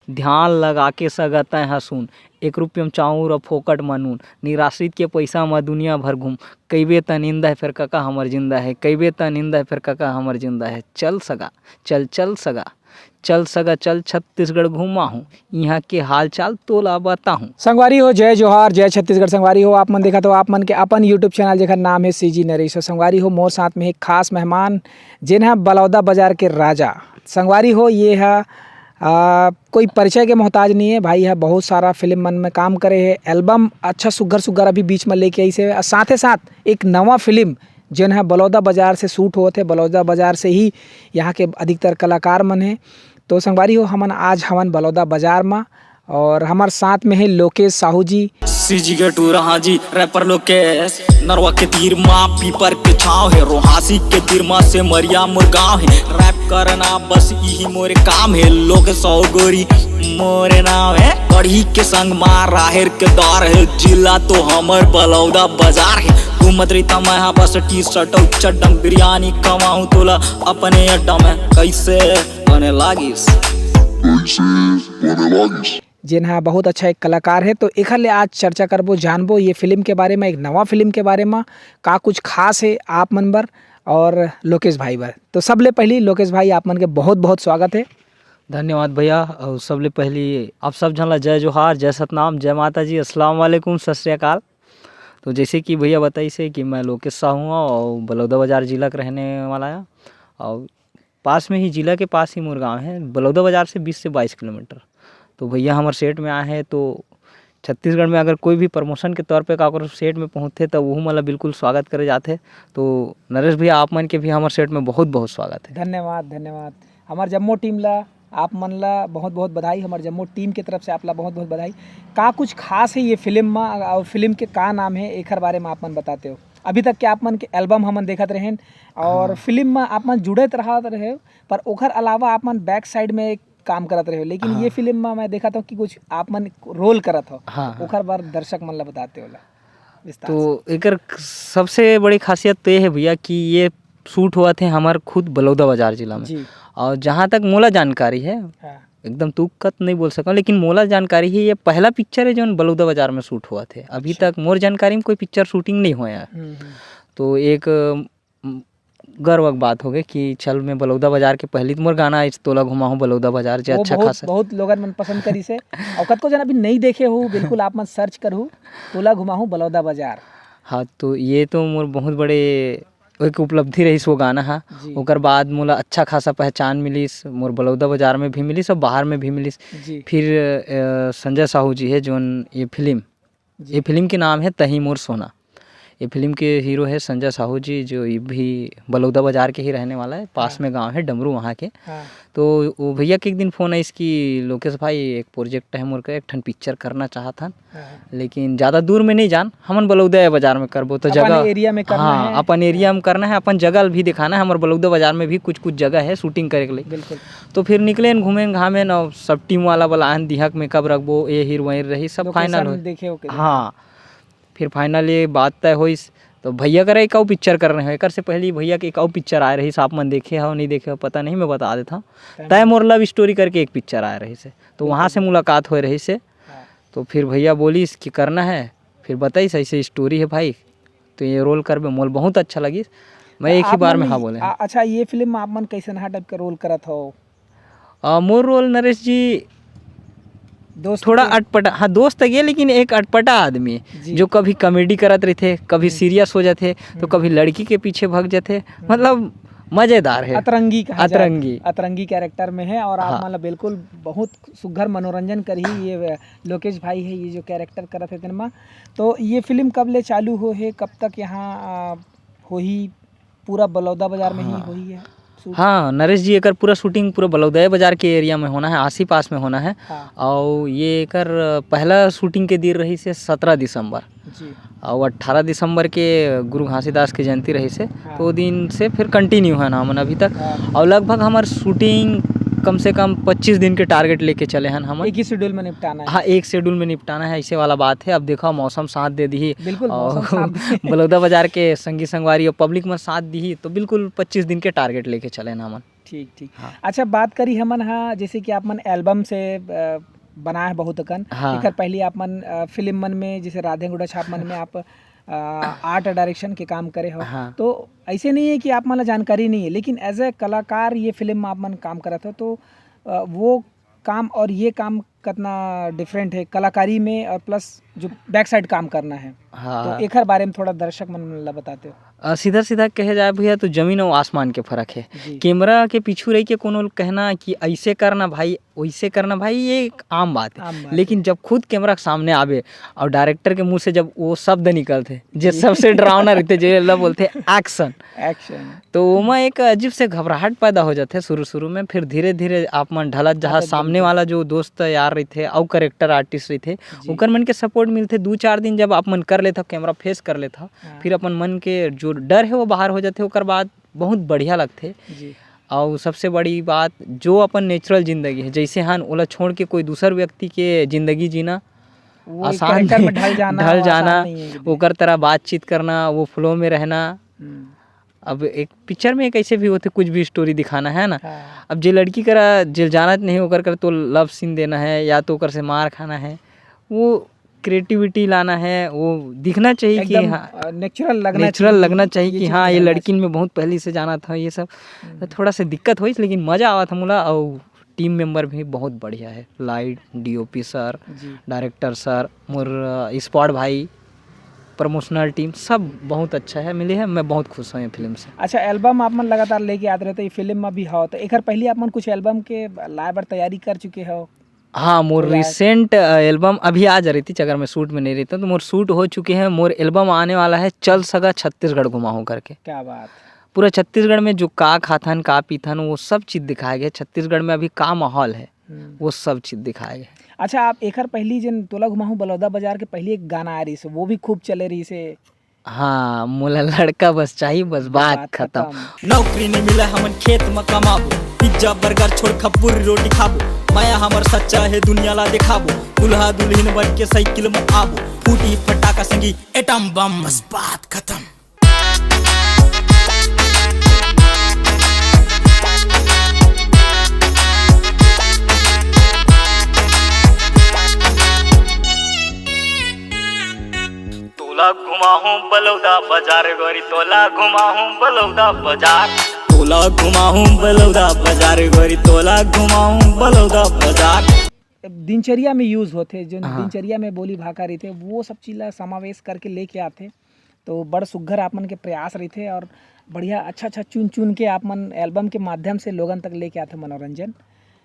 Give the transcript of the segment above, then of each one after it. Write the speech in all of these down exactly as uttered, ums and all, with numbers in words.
ध्यान लगा के सगा तैं ह सुन, एक रुपया म चाउर अउ फोकट म नून, निराश्रित के पइसा म दुनिया भर घूम, कइबे त निंदा हे फेर कका हमर जिंदा हे, कइबे त निंदा हे फेर कका हमर जिंदा हे। चल सगा, चल चल सगा, चल सगा चल छत्तीसगढ़ घुमाहूँ, इहाँ के हाल चाल तोला बताहूँ। संगवारी हो, जय जोहार, जय छत्तीसगढ़। संगवारी हो, आप मन देखत हो आप मन के अपन YouTube चैनल, जेकर नाम हे सीजी नरेश। संगवारी हो, मोर साथ में एक खास मेहमान, जेन ह बलौदा बाजार के राजा। संगवारी हो, ये ह आ, कोई परिचय के मोहताज नहीं है। भाई ह बहुत सारा फिल्म मन में काम करे हे, एल्बम अच्छा सुग्घर सुग्घर अभी बीच में लेके आइस हे। आ, साथे साथ एक नवा फिल्म जेन ह बलौदा बाजार से शूट होवत हे, बलौदा बाजार से ही यहाँ के अधिकतर कलाकार मन हे। तो संगवारी हो, हमन आज हवन बलौदा बाजार म और हमर साथ में हे लोकेश साहू जी। सीजी के टूरा हाँ जी, रैपर लोकेश। नरवा के तीर मा पीपर के छाँव हे, रोहासी के तीर मा सेमरिया मोर गाँव हे। रैप करना बस इही मोरे काम हे, लोकेश साहू गोरी मोरे नाम हे। कढ़ी के संग मा राहेर के दार हे, जिला तो हमर बलौदा बाजार हे। घूमत रहिथँव मैं हा बस टी शर्ट अउ चड्डम, बिरयानी खवाहूँ तोला अपने अड्डा में। कइसे बने लागिस? कइसे बने लागिस? जेन हा बहुत अच्छा एक कलाकार हे, तो एखर ले आज चर्चा करबो, जानबो ये फिल्म के बारे में, एक नवा फिल्म के बारे में, का कुछ खास हे आप मन बर और लोकेश भाई बर। तो सबले पहली लोकेश भाई, आप मन के बहुत बहुत स्वागत हे। धन्यवाद भैया। अउ सबले पहली आप सब झन ला जय जोहार, जय सतनाम, जय माता जी, अस्सलाम वालेकुम, सत श्री अकाल। तो जैसे कि भैया बताइस हे कि मैं लोकेश साहू हूँ और बलौदा बाजार जिला के रहने वाला है और पास में ही, जिला के पास ही मोर गाँव है, बलौदा बाजार से बीस से बाईस किलोमीटर। तो भैया हमर सेट में आए हैं, तो छत्तीसगढ़ में अगर कोई भी प्रमोशन के तौर पे काकरो सेट में पहुँचथे, तो वहू मन ला बिल्कुल स्वागत करे जाथे। तो नरेश भैया, आप मन के भी हमर सेट में बहुत बहुत स्वागत है। धन्यवाद, धन्यवाद। हमर जम्मो टीम ला, आप मन ला बहुत बहुत बधाई, हमर जम्मो टीम के तरफ से आप ला बहुत बहुत बधाई। का कुछ खास है ये फिल्म में और फिल्म के का नाम है, एखर बारे में आप मन बताते हो? अभी तक के आप मन के एल्बम हमन देखत रहेन और हाँ। फिल्म में आप मन जुड़त रहत रहे, पर ओखर अलावा आप मन बैक साइड में एक काम करत रहे हो, लेकिन हाँ। ये फिल्म में मैं देखत हूँ कि कुछ आप मन रोल करत हो, हाँ, हाँ। ओखर बार दर्शक मन ला बताते हो ला विस्तार तो से। एकर सबसे बड़ी खासियत तो ये है भैया कि ये शूट हुआ थे हमार खुद बलौदा बाजार जिला में। जी। और जहाँ तक मोला जानकारी है, हाँ। एकदम तुक्का तो नहीं बोल सकूँ, लेकिन मोला जानकारी है ये पहला पिक्चर है जो बलौदा बाजार में शूट हुआ थे। अभी अच्छा। तक मोर जानकारी में कोई पिक्चर शूटिंग नहीं हुआ है। हम्म, हम्म। तो एक, अम, गर्व के बात हो गई कि चल मैं बलौदा बाजार के पहली तो मोर गाना आइस तोला घुमाहूँ बलौदा बाजार, जे वो अच्छा बहुत, खासा। बहुत लोगन मन पसंद करिस हे। और कतको जन अभी नहीं देखे हो, बिल्कुल आप मन सर्च करहू, तोला घुमाहूँ बलौदा बाजार। हाँ, तो ये तो मोर बहुत बड़े एक उपलब्धि रहिस वो गाना हा। जी। ओकर बाद मोला अच्छा खासा पहचान मिलिस, मोर बलौदा बाजार में भी मिलिस और बाहर में भी मिलिस। जी। फिर, अ, संजय साहू जी है जोन ये फिल्म, जी। ये फिल्म के नाम है तही मोर सोना। ये फिल्म के हीरो है संजय साहू जी, जो ये भी बलौदा बाजार के ही रहने वाला है, पास हाँ। में गांव है डमरू वहाँ के। हाँ। तो वो भैया के एक दिन फोन आइस कि लोकेश भाई, एक प्रोजेक्ट है मोर का, एक ठन पिक्चर करना चाहत हन। हाँ। लेकिन ज़्यादा दूर में नहीं जान, हमन बलौदा बाजार में करबो, तो अपन जगह एरिया में करना हाँ, है। अपन एरिया में करना है, अपन जगह भी दिखाना है। हमर बलौदा बाजार में भी कुछ कुछ जगह है शूटिंग करे के लिए। बिल्कुल। तो फिर निकलेन, घूमेन घामेन और सब टीम वाला बलायन दिहक में कब रखबो, ये हीर वहीं रही, सब लोकेशन फाइनल हो। देखे हो के हाँ, फिर फाइनल ये बात तय होइस। तो भैया करा एक अउ पिक्चर करना है, एकर से पहले भैया के एक अउ पिक्चर आए रहिस, आप मन देखे हो नहीं देखे हो पता नहीं, मैं बता देता हूँ। तय तय मोर लव स्टोरी करके एक पिक्चर आए रहिस हे, तो वहाँ से मुलाकात होए रहिस हे। हाँ। तो फिर भैया बोलिस कि करना है, फिर बताइस ऐसे स्टोरी है भाई, तो ये रोल करबे, मोल बहुत अच्छा लगिस। मैं तो एक ही आप बार मन में हाँ बोले आ, हैं। अच्छा, ये फिल्म में आप मन कैसे नहा टाइप का रोल करत हो? आ, मोर रोल नरेश जी दोस्त थोड़ा के? अटपटा, हाँ, दोस्त के, लेकिन एक अटपटा आदमी, जी। जो कभी कॉमेडी करत रहिथे, कभी हम्म। सीरियस हो जाथे, तो हम्म। कभी लड़की के पीछे भाग जाथे, हम्म। मतलब मजेदार है। अतरंगी कहा जाए। अतरंगी। अतरंगी कैरेक्टर में है और आप हाँ। मतलब बिल्कुल बहुत सुघर मनोरंजन करही ये लोकेश भाई है, ये जो कैरेक्टर करत है तेन मा। तो ये फिल्म कब ले चालू हो है, कब तक यहाँ, आ, होही? पूरा बलौदा बाजार में ही हाँ। होही है शूट? हाँ, नरेश जी, एकर पूरा शूटिंग पूरा बलौदा बाजार के एरिया में होना है, आसी पास में होना है। हाँ। और ये एकर पहला शूटिंग के दिन रहिस हे सत्रह दिसंबर। जी। और अट्ठारह दिसंबर के गुरु घासीदास की जयंती रहिस हे, हाँ। तो दिन से फिर कंटिन्यू है ना हमन अभी तक। हाँ। और लगभग हमार शूटिंग कम से कम पच्चीस दिन के टारगेट लेके चले हन हमन। एक ही शेड्यूल में निपटाना है। हाँ, एक शेड्यूल में निपटाना है, ऐसे वाला बात है। अब देखो, मौसम साथ दे दी बिल्कुल, और मौसम साथ दे। बलौदा बाजार के संगी संगवारी और पब्लिक मन साथ दी, तो बिल्कुल पच्चीस दिन के टारगेट लेके चले ना हमन। ठीक, ठीक। हाँ। अच्छा, बात करी हमन हा, जैसे कि आप मन एल्बम से, अ, बनाए हे बहुत अकन। हाँ। एकर पहली आप मन, अ, फिल्म मन में, जैसे राधेगुड़ा छाप मन में आप, अ, आर्ट डायरेक्शन के काम करे हो। हाँ। तो ऐसे नहीं है कि आप मन ला जानकारी नहीं है, लेकिन एज ए कलाकार ये फिल्म में आप मन काम करत हो, तो, अ, वो काम और ये काम कितना डिफरेंट है कलाकारी में और प्लस जो बैक साइड काम करना है। हाँ। तो एकर बारे में थोड़ा दर्शक मन ला बताते हो। अ, सीधा-सीधा कहे जाए भैया, तो जमीन और आसमान के फर्क है। जी। कैमरा के पीछू रह के कोनो कहना कि ऐसे करना भाई, वैसे करना भाई, ये एक आम बात है। आम बात लेकिन है। जब खुद कैमरा के सामने आवे और डायरेक्टर के मुंह से जब वो शब्द निकलते, जे जी। सबसे डरावना रहते, जे ला बोलते एक्शन। एक्शन। तो ओमा एक अजीब से घबराहट पैदा हो जाथे शुरू-शुरू में, फिर धीरे-धीरे आप मन ढलत जहाँ आदत बन सामने जाथे। वाला जो दोस्त यार रहिथे अउ कैरेक्टर आर्टिस्ट रहिथे, जी। ओकर मन के सपोर्ट मिलथे। दू चार दिन जब आप मन कर लेथव, कैमरा फेस कर लेथव, हाँ। फिर अपन मन के जो डर है वो बाहर हो जाथे, ओकर बाद बहुत बढ़िया लगथे। जी। अउ सबसे बड़ी बात, जो अपन नेचुरल जिंदगी है, जैसे हन, ओला छोड़ के कोई दूसर व्यक्ति के जिंदगी जीना वो एक आसान कैरेक्टर में नहीं। ढल जाना, ढल वो आसान जाना, नहीं है एकदम। ओकर तरह बातचीत करना, वो फ्लो में रहना। हम्म। अब एक पिक्चर में कैसे भी होथे, कुछ भी स्टोरी दिखाना है ना। हाँ। अब जे लड़की करा, जे जानत नहीं, ओकर कर तो लव सीन देना है या तो ओकर से मार खाना है, वो क्रिएटिविटी लाना है, वो दिखना चाहिए कि एकदम, हाँ, अ, नेचुरल लगना नेचुरल चाहिए, लगना चाहिए ये कि चीज़ हाँ, ये ध्यान लड़किन रखना। में बहुत पहले से जाना था ये सब। हम्म। तो थोड़ा सा दिक्कत होइस, लेकिन मज़ा आवत हे मोला, अउ टीम मेंबर भी बहुत बढ़िया है, लाइट, डीओपी सर, जी। डायरेक्टर सर, मोर, अ, स्पॉट भाई, प्रमोशनल टीम, सब बहुत अच्छा है, मिले हैं, मैं बहुत खुश हूँ ये फिल्म से। अच्छा, एल्बम आप मन लगातार लेके आते रहते, ये फिल्म में भी हो, तो एकर पहले आप मन कुछ एल्बम के लाए बर तैयारी कर चुके हो? हाँ, मोर तो यार रिसेंट, अ, एल्बम अभी आ जा रही थी, अगर मैं शूट में नहीं रहता तो मोर शूट हो चुके हैं। मोर एल्बम आने वाला है, चल सगा छत्तीसगढ़ घुमाहूँ करके। क्या बात। पूरा छत्तीसगढ़ में जो का खाथन, का पीथन, वो सब चीज़ दिखाया गया। छत्तीसगढ़ में अभी का माहौल है, हम्म। वो सब चीज़ दिखाया गया। अच्छा, आप एकर पहली जिन तोला घुमाहूँ बलौदा बाजार के पहली एक गाना आ रही से, वो भी खूब चले रही से। हाँ, मोला लड़का बस चाही, बस बात बात खतम। खतम। नौकरी नहीं मिला, हमन खेत म कमाबो, पिज्जा बर्गर छोड़ खप्पुर रोटी खाबो, माया हमर सच्चा है, दुनिया ला दिखाबो, दुल्हा दुल्हन बन के साइकिल म आबो, फूटी फटाका संगी एटम बम, बस बात खतम। तोला घुमाहूं बलौदा बाजार गोरी, तोला घुमाहूं बलौदा बाजार। तोला घुमाहूं बलौदा बाजार गोरी, तोला घुमाहूं बलौदा बाजार। दिनचर्या में यूज़ होथे, जो हाँ। दिनचर्या में बोली भाखा रहिथे, वो सब चीज़ ला समावेश करके लेके आथे। तो बड़ सुग्घर आप मन के प्रयास रहिथे और बढ़िया अच्छा-अच्छा चुन-चुन के आप मन एल्बम के माध्यम से लोगन तक लेके आथे मनोरंजन।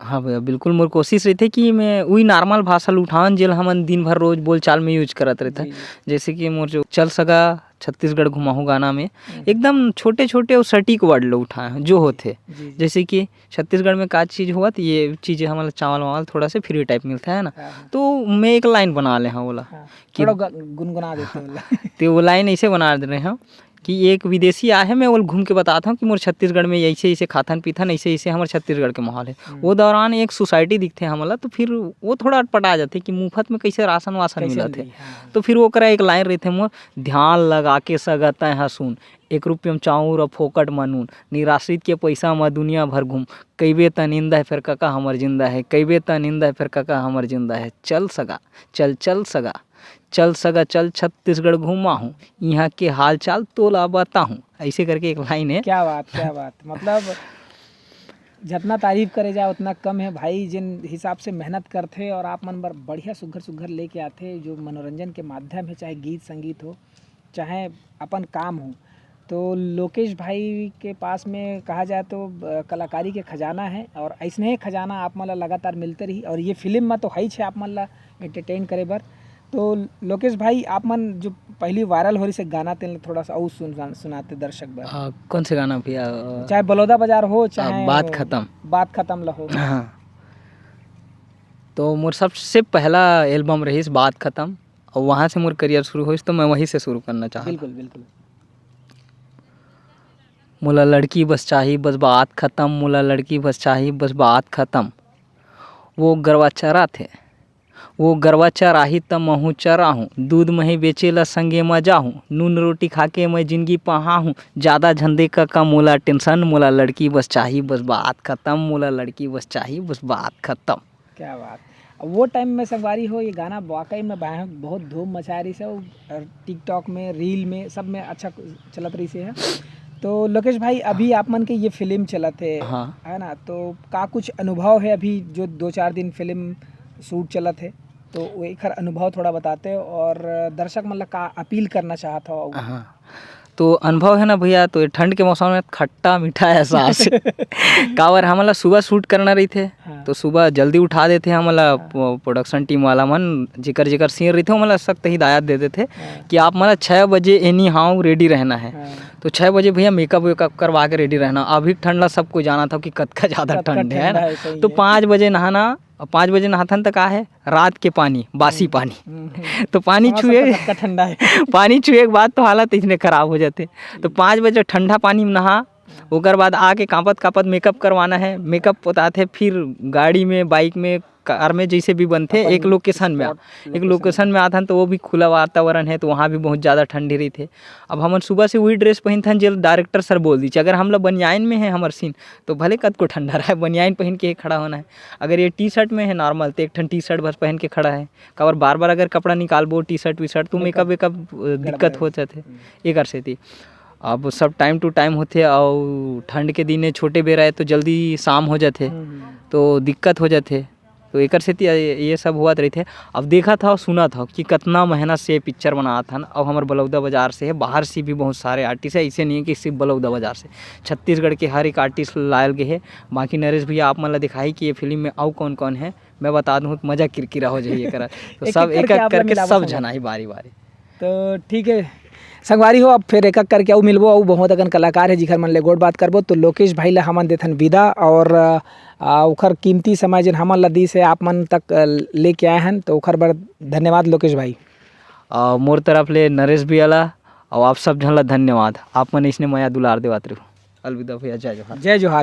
हाँ भैया, बिल्कुल मोर कोशिश रहिथे कि मैं उही नॉर्मल भाषा ल उठावन, जेल हमन दिन भर रोज बोलचाल में यूज़ करत रहिथन। जी, जी। जैसे कि मोर जो चल सगा छत्तीसगढ़ घुमाहूँ गाना में हम्म। एकदम छोटे-छोटे अउ सटीक वर्ड ल उठाए हन, जो होथे। जी, जी। जैसे कि छत्तीसगढ़ में का चीज़ होवत, ये चीज़ हमन ल चावल-वावल थोड़ा से फ्री टाइप मिलथे, है ना? हाँ, हाँ। तो मैं एक लाइन बना ले हँव ओला हाँ, कि थोड़ा ग-, गुनगुना देते हैं ओला। ते वो लाइन ऐसे बना दे रहे हँव कि एक विदेशी आए हे, मैं ओला घूम के बतात हँव कि मोर छत्तीसगढ़ में ऐसे-ऐसे खाथन पीथन, ऐसे-ऐसे हमर छत्तीसगढ़ के माहौल हे। हम्म। वो दौरान एक सोसाइटी दिखथे हमन ला, तो फिर वो थोड़ा अटपटा जाथे कि मुफ्त में कैसे राशन-वाशन कैसे मिलत हे। मिली? हाँ। तो फिर ओकरा एक लाइन रहिथे मोर, "ध्यान लगा के सगा तैं ह सुन, एक रुपये म चाउर अउ फोकट म नून, निराश्रित के पइसा म दुनिया भर घूम, कइबे त निंदा हे फेर कका हमर जिंदा हे, कइबे त निंदा हे फेर कका हमर जिंदा हे, चल सगा, चल, चल सगा, चल सगा, चल छत्तीसगढ़ घुमाहूँ, इहाँ के हाल चाल तोला बताहूँ।" ऐसे करके एक लाइन है। क्या बात, क्या बात। मतलब जितना तारीफ करे जाए उतना कम है भाई, जिन हिसाब से मेहनत करथे और आप मन बर बढ़िया सुघर सुघर लेके आथे, जो मनोरंजन के माध्यम है, चाहे गीत संगीत हो, चाहे अपन काम हो। तो लोकेश भाई के पास में कहा जाए तो, अ, कलाकारी के खजाना है और ऐसने ही खजाना आप मन ला लगातार मिलते रही। और ये फिल्म में तो है ही छे आप मन ला एंटरटेन करे बर। तो लोकेश भाई, आप मन जो पहली वायरल हो रही से गाना, तेन थोड़ा सा और सुन, सुनाते दर्शक बर। आ, कौन से गाना भैया? आ, चाहे बलौदा बाजार हो, आ, चाहे बात खत्म। बात खत्म ला हो। हाँ। तो मोर सबसे पहला एल्बम रहीस बात खत्म, और वहाँ से मोर करियर शुरू होइस, तो मैं वहीं से शुरू करना चाहत हूँ। बिल्कुल, बिल्कुल। मोला लड़की बस चाही, बस बात खत्म, मोला लड़की बस चाही, बस बात खत्म। वो गरवा चराथे, वो गरवा चराही त महूँ चराहूँ, दूध मही बेचे ला संगे म जाहूँ, नून रोटी खा के मैं जिंदगी पहाहूँ, ज्यादा झन दे कका मोला टेंशन, मोला लड़की बस चाही बस बात खत्म, मोला लड़की बस चाही बस बात खत्म। क्या बात। अब वो टाइम में संगवारी हो, ये गाना वाकई में बाह-, बहुत धूम मचाए रहिस हे, और टिकटॉक में, रील में, सब में अच्छा चलत रहिस हे। तो लोकेश भाई, अभी आप मन के ये फिल्म चलत हे, हाँ। है ना, तो का कुछ अनुभव है अभी जो दो चार दिन फिल्म शूट चलत है, तो वो एकर अनुभव थोड़ा बताते और दर्शक मन ला का अपील करना चाहत हो? हाँ, तो अनुभव है ना भैया, तो ये ठंड के मौसम में खट्टा मीठा एहसास। काबर हमन ला सुबह शूट करना रहिथे, हाँ। तो सुबह जल्दी उठा देथे हमन ला हाँ। प्रो-, प्रोडक्शन टीम वाला मन, जेकर जेकर सीन रहिथे, ओमन ला सख्त हिदायत दे देथे हाँ। कि आप मन ला छः बजे एनी हाउ रेडी रहना है। हाँ। तो छः बजे भैया मेकअप वेकअप करवा के रेडी रहना। अभी ठंड ला सब कोई जानत हो कि कतका ज़्यादा कतका ठंड है ठंडा ना। है, सही तो है। पाँच बजे नहाना, और पाँच बजे नहाथन त का है, रात के पानी, बासी हम्म। पानी। हम्म, हम्म। तो पानी समझ छुए, सकथव कतका ठंडा है। पानी छुए के बाद तो हालत इसने खराब हो जाथे। तो पाँच बजे ठंडा पानी में नहा, ओकर बाद आके कांपत कांपत मेकअप करवाना है, मेकअप पोताथे, फिर गाड़ी में, बाइक में, कार में, जैसे भी बनथे, अपन एक लोकेशन में आ-, स्पॉट एक लोकेशन। लोकेशन में आथन तो वो भी खुला वातावरण है, तो वहाँ भी बहुत ज़्यादा ठंडी रहिथे। अब हमन सुबह से वही ड्रेस पहिनथन जेल डायरेक्टर सर बोल दीचे, अगर हमला बनियाइन में है हमर सीन, तो भले कतको ठंडा रहे, बनियाइन पहिन के खड़ा होना है। अगर ये टी शर्ट में है नॉर्मल, तो एक ठन टी शर्ट बस पहन के खड़ा है। काबर बार बार अगर कपड़ा निकालबो, टी शर्ट वी शर्ट, तो मेकअप। मेकअप वेकअप, अ, दिक्कत गड़बड़। हो जाथे। हम्म। एकर सेती अब सब टाइम टू टाइम होथे, अउ ठंड के दिन हे, छोटे बेरा हे, तो जल्दी शाम हो जाथे, हम्म, हम्म। तो दिक्कत हो जाथे। तो एकर सेती ये, ये सब होवत रहिथे। अब देखत हव, सुनत हव कि कतना मेहनत से पिक्चर बनात हन, अउ हमर बलौदा बाजार से हे, बाहर से भी बहुत सारे आर्टिस्ट हे, ऐसे नहीं है कि सिर्फ बलौदा बाजार से। छत्तीसगढ़ के हर एक आर्टिस्ट लायल गे हे। बाकी नरेश भैया आप मन ला दिखाही कि ये फिल्म में अउ कौन कौन है, मैं बता दूँ तो मजा किरकिरा हो जाही एकरा। तो एक सब एक एक एक करके आप करके मिलावत सब हव। झन आही बारी बारी। तो ठीक है संगवारी हो, अब फिर एक एक करके अउ मिलबो, अउ बहुत अकन कलाकार है जिखर मन ले गोठ बात करबो। तो लोकेश भाई ला हमन देथन विदा, और आ, उखर कीमती समय जेन हमन ला दीस है, आप मन तक आ, लेके आए हन, तो उखर बर धन्यवाद लोकेश भाई। आ, मोर तरफ ले नरेश भैया ला, अउ आप सब झन ला धन्यवाद। आप मन इसने मया दुलार देवत रहो। अलविदा भैया, जय जोहार। जय जोहार।